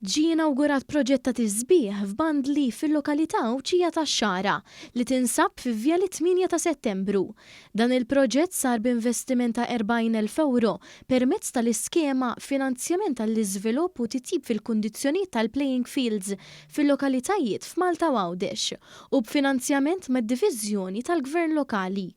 Ġie inawgurat proġett ta' tisbiħ f'bandli fil-lokalità Għawdxija tax-Xagħra li tinsab fi Vjali 8 ta' Settembru. Dan il-proġett sar b'investiment ta' 40,000 ewro permezz tal-iskema Finanzjament għall-Iżvilupp u Titjib fil-Kundizzjonijiet tal-Playing Fields fil-Lokalitajiet f'Malta u Għawdex u b'finanzjament mad-Diviżjoni tal-Gvern Lokali.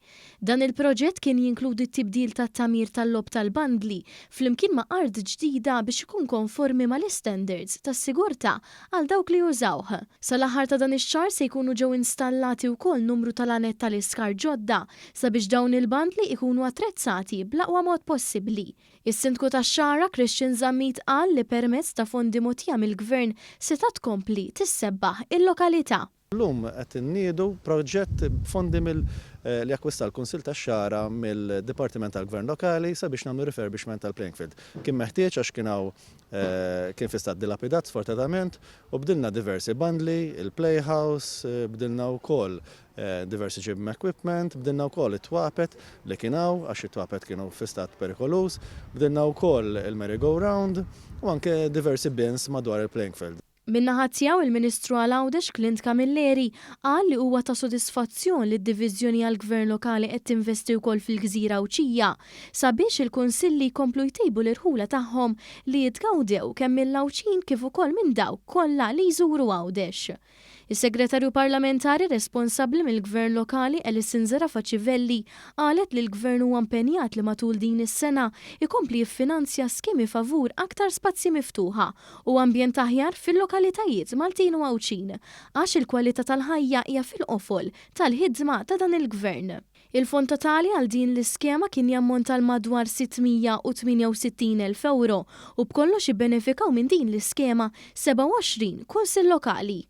Dan il-proġett kien jinkludi t-tibdil tat-tagħmir tal-logħob tal-bandli flimkien ma' art ġdida biex ikun konformi mal-istandards tas-sigurtà għal dawk li jużawh. Sal-aħħar ta' dan ix-xahar se jkunu ġew installati wkoll numru ta' laned tal-iskart ġodda sabiex dawn il-bandli ikunu attrezzati bl-aqwa mod possibbli. Is-Sindku tax-Xagħra, Christian Zammit qal li permezz ta' fondi mogħtija mill-Gvern setgħet tkompli tissebbaħ il-lokalità. Illum qed inniedu proġett b'fondi mill li akkwista l-Kunsill tax-Xagħra mill-Dipartiment tal-Gvern Lokali sabiex nagħmlu refurbishment tal-playing field. Kien meħtieġ għax kien hawn kien fi stat dilapidat sfortunatament u bdilna diversi bandli, il-playhouse, bdilna wkoll diversi gym equipment, bdilna wkoll it-twapet li kien hawn għax it-twapet kienu fi stat perikoluż, bdilna wkoll il-merry-go-round u anke diversi bins madwar il-playing field. Min-naħa tiegħu, il-Ministru għal Għawdex Clint Camilleri qal li huwa ta' sodisfazzjon li d-Diviżjoni għall-Gvern Lokali qed tinvesti wkoll fil-gżira Għawdxija sabiex il-kunsilli jkomplu jtejbu l-irħula tagħhom li jitgawdew kemm mill-Għawdxin kif ukoll minn dawk kollha li jżuru Għawdex. Is-Segretarju Parlamentari responsabbli mill-Gvern Lokali Alison Zerafa Civelli qalet li l-Gvern huwa impenjat li matul din is-sena jkompli jiffinanzja skemi favur aktar spazji miftuħa u ambjent aħjar fil-lokalitajiet Maltin u Għawdxin għax il-kwalità tal-ħajja hija fil-qofol tal-ħidma ta' dan il-Gvern. Il-fond totali għal din l-iskema kien jammonta għal madwar 668,000 ewro u b'kollox ibbenefikaw minn din l-iskema 27 kunsill lokali.